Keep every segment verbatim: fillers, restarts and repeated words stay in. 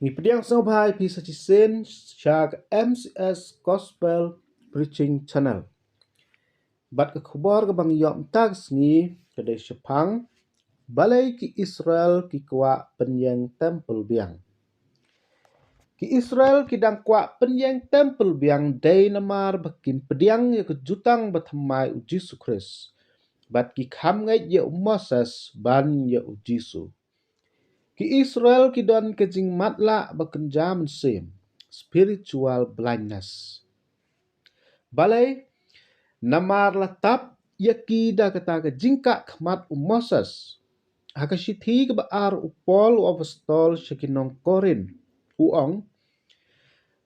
Ngi pdiang sngewbha ïa phi sa shisien sha ka M C S Gospel Preaching Channel. Bad ka khubor kaba ngi ïoh mynta ka sngi ka dei shaphang: Balei ki Israel ki kwah pynïeng templ biang? Ki Israel ki dang kwah pynïeng templ biang dei namar ba kin pdiang ïa ka jutang bathymmai U Jisu Khrist, bad ki kham ngeit ïa u Moses ban ïa U Jisu. Ki Israel ki don ka jingmatlah ba kynja mynsiem, spiritual blindness. Balei? Namar la tap ïa ki da kata ka jingkah khmat u Moses. Ha ka shithi kaba ar u Paul u apostol sha ki nong Korinth, u ong: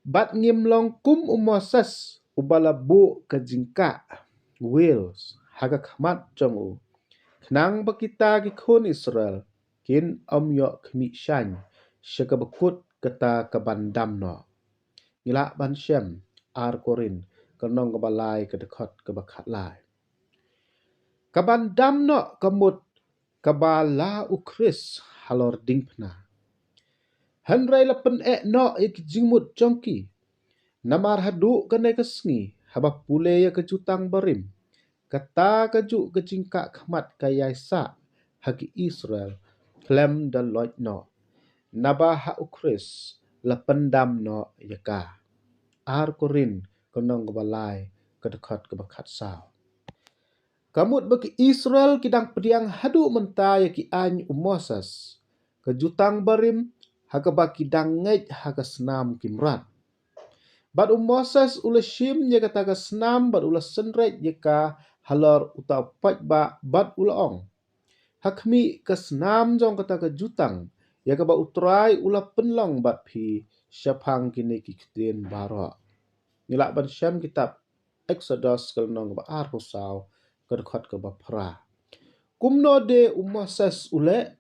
Bad ngim long kum u Moses uba la buh ka jingkah, wills, ha ka khmat jong u, khnang ba kita ki khun Israel kin ym ïoh khmih shaiñ sha kaba kut kata kaban dam noh. Ngi lah ban shem Ar Korinth ka lynnong kaba lai ka dkhot kaba khatlai. Kaban dam noh ka mut kaba la U Khrist halor diengphna. Hynrei la pyneh noh ïa ki jingmut jong ki. Namar haduh kane ka sngi, haba pule ïa ka jutang barim, kata kajuh ka jingkah khmat ka ïai sah ha ki Israel khlem da loit noh, naba ha U Khrist la pyndam noh ïa ka. Ar Korinth ka lynnong kaba lai ka dkhot kaba khatsaw. Ka mut ba ki Israel ki dang pdiang haduh mynta ïa ki aiñ u Moses, ka jutang barim ha kaba ki dang ngeit ha ka snam ki mrad. Bad u Moses u la shim ïa kata ka snam bad u la synreit ïa ka halor uta u paidbah bad u la ong: Ha khmih ka snam jong kata ka jutang ïa kaba U Trai u la pynlong bad phi shaphang kine ki ktien baroh. Ngi lah ban shem kitab Exodus ka lynnong kaba arphew saw ka dkhot kaba phra. Kumno de u Moses u leh?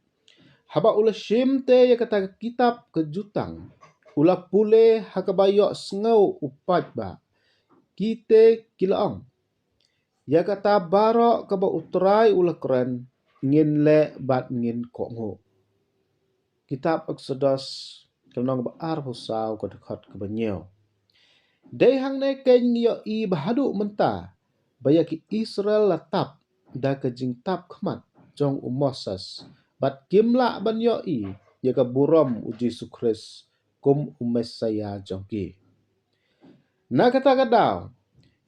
Haba u la shim te ïa kata ka kitab ka jutang, u la pule ha kaba ïohsngew u paidbah, ki te ki la ong: Ïa kata baroh kaba U Trai u la kren ngin leh bad ngin kohnguh. Kitab Exodus ka lynnong ba arphew saw ka dkhot kaba hynñiew. Dei hangne keiñ ngi ïohi ba haduh mynta ba ïa ki Israel la tap da ka jingtap khmat jong u Moses bad kim lah ban ïohi ïa ka burom u Jisu Khrist kum u Messaïah jong ki. Na kata ka daw,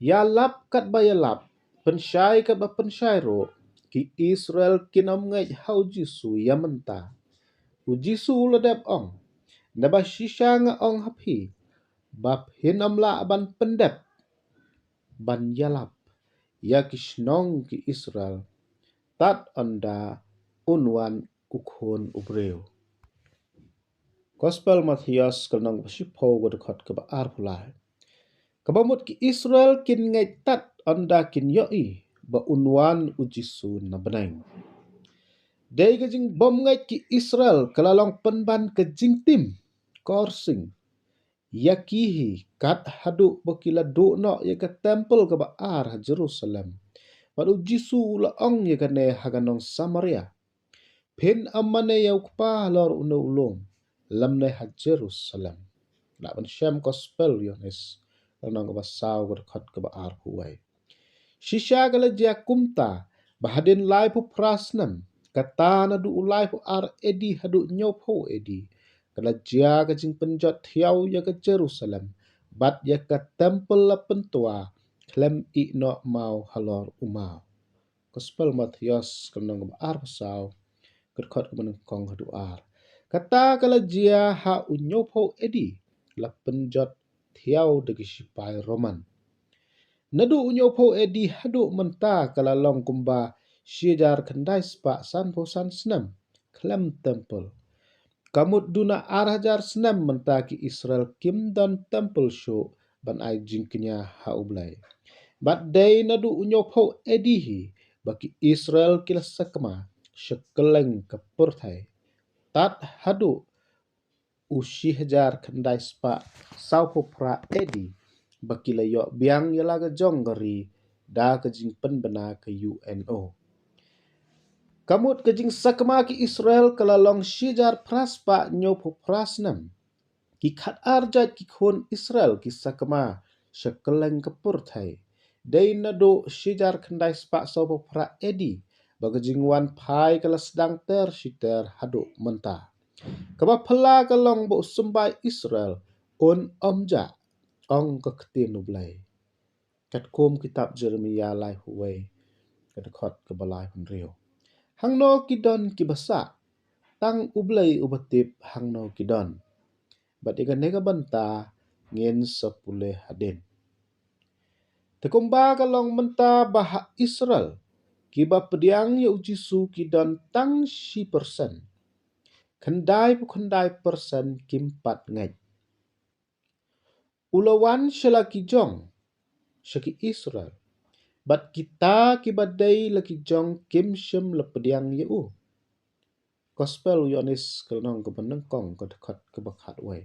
ïalap katba ïalap, pynshai katba pynshai ruh, ki Israel kin ym ngeit ha u Jisu ïa mynta. U Jisu u la dep ong: Naba shisha nga ong ha phi ba phin ym lah ban pyndep ban ïalap ïa ki shnong ki Israel tad ynda un wan u Khun u briew. Gospel Mathaios ka lynnong ba shiphew ka dkhot kaba arphew lai. Kaba mut ki Israel kin ngeit tad ynda kin ïohi ba un wan u Jisu na bneng. Dei ka jingbym ngeit ki Israel ka la long pynban ka jingtim korsing ïa ki hi, kat haduh ba ki la duh noh ïa ka templ kaba ar ha Jerusalem. Bad u Jisu u la ong ïa kane ha ka nong Samaria: Phin ym mane ïa u Kpa halor une u lum lymne ha Jerusalem. Lah ban shem Gospel Ïoannis ka lynnong kaba saw ka dkhot kaba arphew wei. Shisha ka la jia kumta ba hadien laiphew phra snem, kata naduh u laiphew ar A D haduh hynñiewphew A D, ka la jia ka jingpynjot thiaw ïa ka Jerusalem bad ïa ka templ la pyntwa khlem ïeh noh maw halor u maw. Gospel Mathaios ka lynnong kaba arphew saw ka dkhot kaba nyngkong haduh ar. Kata ka la jia ha u hynñiewphew A D, la pynjot thiaw da ki shipai Roman. Naduh u hynñiewphew A D haduh mynta ka la long kumba shi hajar khyndai spah sanphew san snem khlem templ. Ka mut duna ar hajar snem mynta ki Israel kim don templ shuh ban ai jingkñia ha U Blei. Bad dei naduh u hynñiewphew A D hi ba ki Israel ki la sakma sha kylleng ka pyrthei. Tad haduh u shi hajar khyndai spah sawphew phra A D ba ki la ïoh biang ïa la ka jong ka ri da ka jingpynbna ka U N O. Ka mut ka jingsakma ki Israel ka la long shi hajar phra spah hynñiewphew phra snem. Ki khat ar jait ki khun Israel ki sa kma sha kylleng ka pyrthei. Dei naduh shi hajar khyndai spah saw phew phra A D ba ka jingwan phai ka la sdang ter shi ter haduh mynta. Kaba phylla ka long ba u symbai Israel un ym jah, ong ka ktien U Blei. Katkum kitab Jeremiah laiphew wei, ka dkhot kaba laiphew hynriew. Hangno ki don kiba sah? Tang U Blei uba tip hangno ki don. Bad ïa kane ka bynta ngin sa pule hadien. Te kumba ka long mynta ba ha Israel, kiba pdiang ïa u Jisu ki don tang shi persen. Khyndai phew khyndai persen kim pat ngeit. U la wan sha la ki jong, sha ki Israel. Bad kita kiba dei la ki jong kim shym la pdiang ïa u. Gospel u Ïoannis ka lynnong kaba nyngkong, ka dkhot kaba khatwei.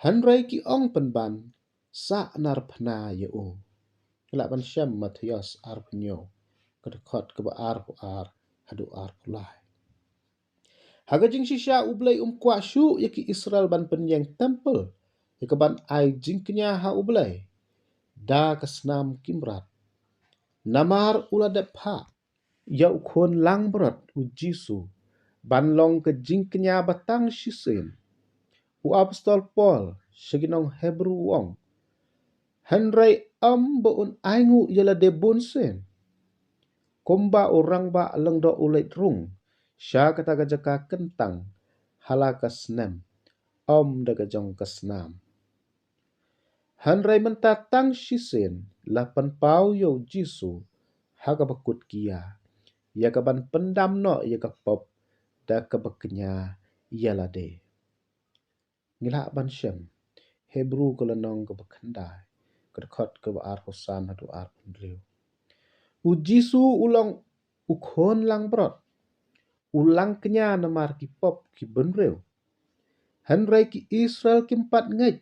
Hynrei ki ong pynban, sa narphna ïa u. Ngi lah ban shem Mathaios arphew hynñiew, ka dkhot kaba arphew ar haduh arphew lai. Ha ka jingshisha U Blei um kwah shuh ïa ki Israel ban pynïeng templ, ïa ka ban ai jingkñia ha U Blei da ka snam ki mrad. Namar u la dep phah ïa u khun langbrot u Jisu ban long ka jingkñia ba tang shisien. U apostol Paul sha ki nong Hebru u ong, hynrei ym ba un ainguh ïa lade bun sien. Kumba u rangbah lyngdoh u leit rung sha kata ka jaka kyntang ha la ka snem, ym da ka jong ka snam. Hynrei mynta tang shisien la pynpaw ïa u Jisu ha kaba kut ki ïa, ïa ka ban pyndam noh ïa ka pop da kaba kñia ïa lade. Ngi lah ban shem Hebru ka lynnong kaba khyndai, ka dkhot kaba arphew san haduh arphew hynriew. U Jisu u long u khun langbrot. U langkñia namar ki pop ki bynriew. Hynrei ki Israel kim pat ngeit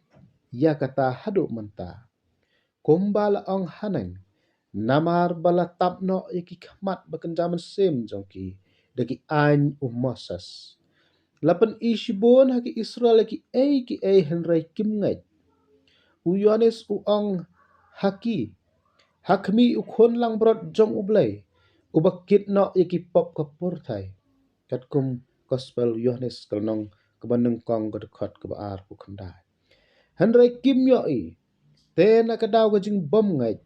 ïa kata haduh mynta. Kumba la ong haneng, namar ba la tap noh ïa ki khmat ba kynja mynsiem jong ki da ki aiñ u Moses. La pyni shibun ha ki Israel ïa kiei kiei hynrei kim ngeit. U Ïoannis u ong ha ki, ha khmih u khun langbrot jong U Blei, uba kit noh ïa ki pop ka pyrthei. Katkum Gospel Ïoannis ka lynnong kaba nyngkong, ka dkhot kaba arphew khyndai. Hynrei kim ïohi, te na ka daw ka jingbym ngeit,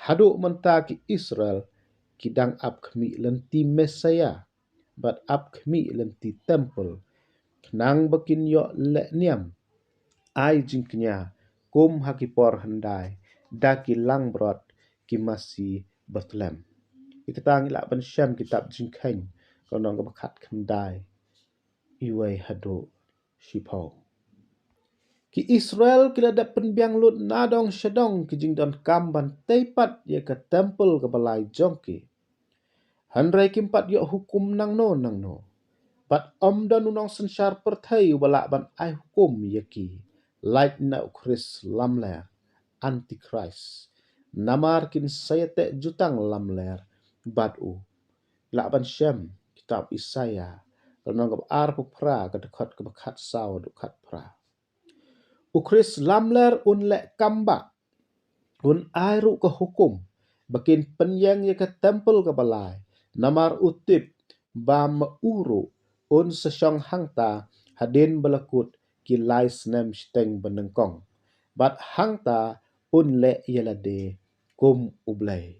haduh mynta ki Israel ki dang ap khmih lynti Messiah bad ap khmih lynti templ, khnang ba kin ïoh leh niam ai jingkñia kum ha ki por hyndai da ki langbrot ki masi ba tlem. Ïa kata ngi lah ban shem kitab Jingkheiñ ka lynnong kaba khatkhyndai, iwei haduh shiphew. Ki Israel ki la dep pynbiang lut nadong shadong ki jingdonkam ban tei pat ïa ka templ kaba lai jong ki. Hynrei kim pat ïoh hukum nangno nangno. Bad ym don u nongsynshar pyrthei uba lah ban ai hukum ïa ki, lait na u Khrist lamler, Antichrist. Namar kin sa ïateh jutang lamler bad u. Lah ban shem kitab Isaïah ka lynnong kaba arphew phra, ka dkhot kaba khatsaw haduh khatphra. U Khrist lamler un leh kam bah, un ai ruh ka hukum ba kin pynïeng ïa ka templ kaba lai, namar u tip ba ma u ruh un sa shong hangta hadien ba la kut ki lai snem shiteng ba nyngkong. Bad hangta un leh ïa lade kum U Blei.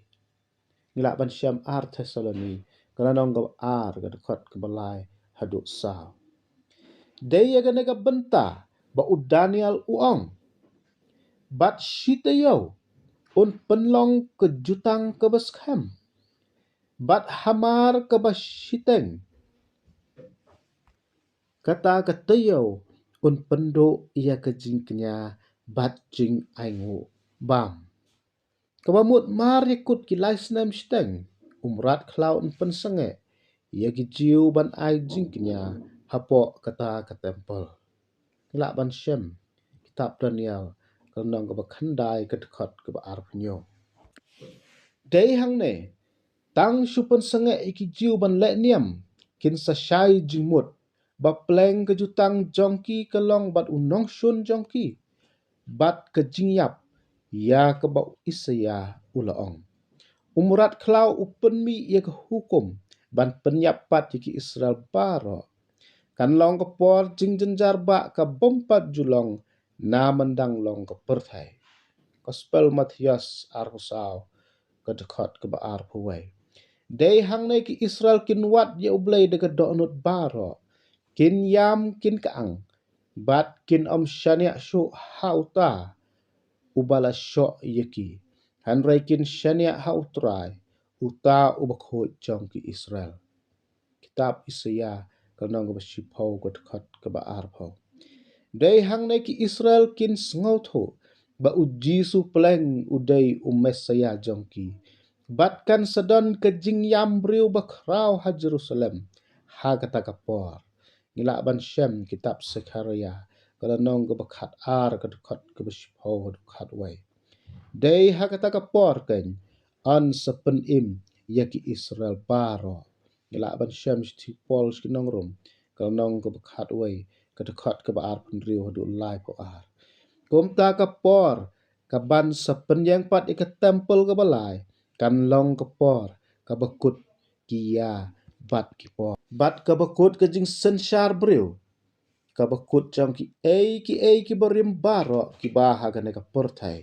Ngi lah ban shem ar Thessaloni ka lynnong kaba ar, ka dkhot kaba lai haduh saw. Dei ïa kane ka bynta ba u Daniel u ong, bad shi taïew un pynlong ka jutang kaba skhem, bad hamar kaba shiteng, kata ka taïew un pynduh ïa ka jingkñia bad jingainguh bam. Kaba mut mar ïa kut ki lai snem shiteng, u mrad khlaw un pynsangeh ïa ki Jiw ban ai jingkñia hapoh kata ka templ. Ngi lah ban shem kitab Daniel ka lynnong kaba khyndai, ka dkhot kaba arphew hynñiew. Dei hangne, tang shu pynsangeh ïa ki Jiw ban leh niam kin sa shai jingmut ba pleng ka jutang jong ki ka long bad u nongshun jong ki, bad ka jingïap ïa kaba u Isaïah u la ong. U mrad khlaw u pynmih ïa ka hukum ban pynïap pat ïa ki Israel baroh. Kan long ka por jingjynjar ba ka bym pat ju long na mynta long ka pyrthei. Gospel Mathaios arphew saw, ka dkhot kaba arphew wei. Dei hangne ki Israel kin wad ïa U Blei da ka dohnud baroh, kin ïam kin kyang, bad kin ym shaniah shuh ha uta uba la shoh ïa ki, hynrei kin shaniah ha U Trai, uta uba khuid jong ki Israel. Kitab Isaïah ka lynnong kaba shiphew, ka dkhot kaba arphew. Dei hangne ki Israel kin sngewthuh ba u Jisu pleng u dei u Messaïah jong ki, bad kan sa don ka jingïam briew bakhraw ha Jerusalem ha kata ka por. Ngi lah ban shem kitab Sekhariah ka lynnong kaba khat ar, ka dkhot kaba shiphew haduh khat wei. Dei ha kata ka por kan yn sa pynim ïa ki Israel baroh. Ngi lah ban shem shithi Paul sha ki nong Rom ka lynnong kaba khat wei, ka dkhot kaba arphew hynriew haduh laiphew ar. Kumta ka por kaban sa pynïeng pat ïa ka templ kaba lai kan long ka por kaba kut ki ïa bad ki por, bad kaba kut ka jingsynshar briew, kaba kut jong kiei kiei kiba rim baroh kiba ha kane ka pyrthei.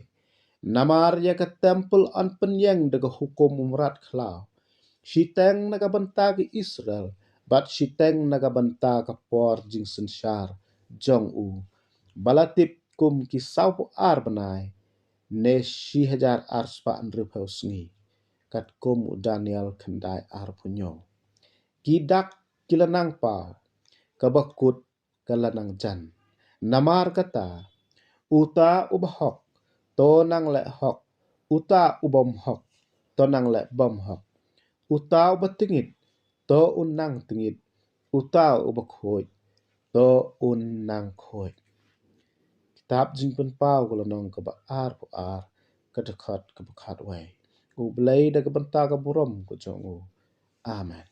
Namar ïa ka templ yn pynïeng da ka hukum u mrad khlaw, shiteng na ka bynta ki Israel, bad shiteng na ka bynta ka por jingsynshar jong u, ba la tip kum ki sawphew ar bnai ne shi hajar ar spah hynriewphew sngi, katkum u Daniel khyndai arphew hynñiew. Ki dak ki la nang paw, kaba kut ka la nang jan. Namar kata, uta uba hok, to nang leh hok, uta u bym hok, to nang leh bym hok, uta uba tngit, to un nang tngit, uta uba khuid, to un nang khuid. Kitab Jingpynpaw ka lynnong kaba arphew ar, ka dkhot kaba khat wei. U Blei da ka bynta ka burom ka jong u. Amen.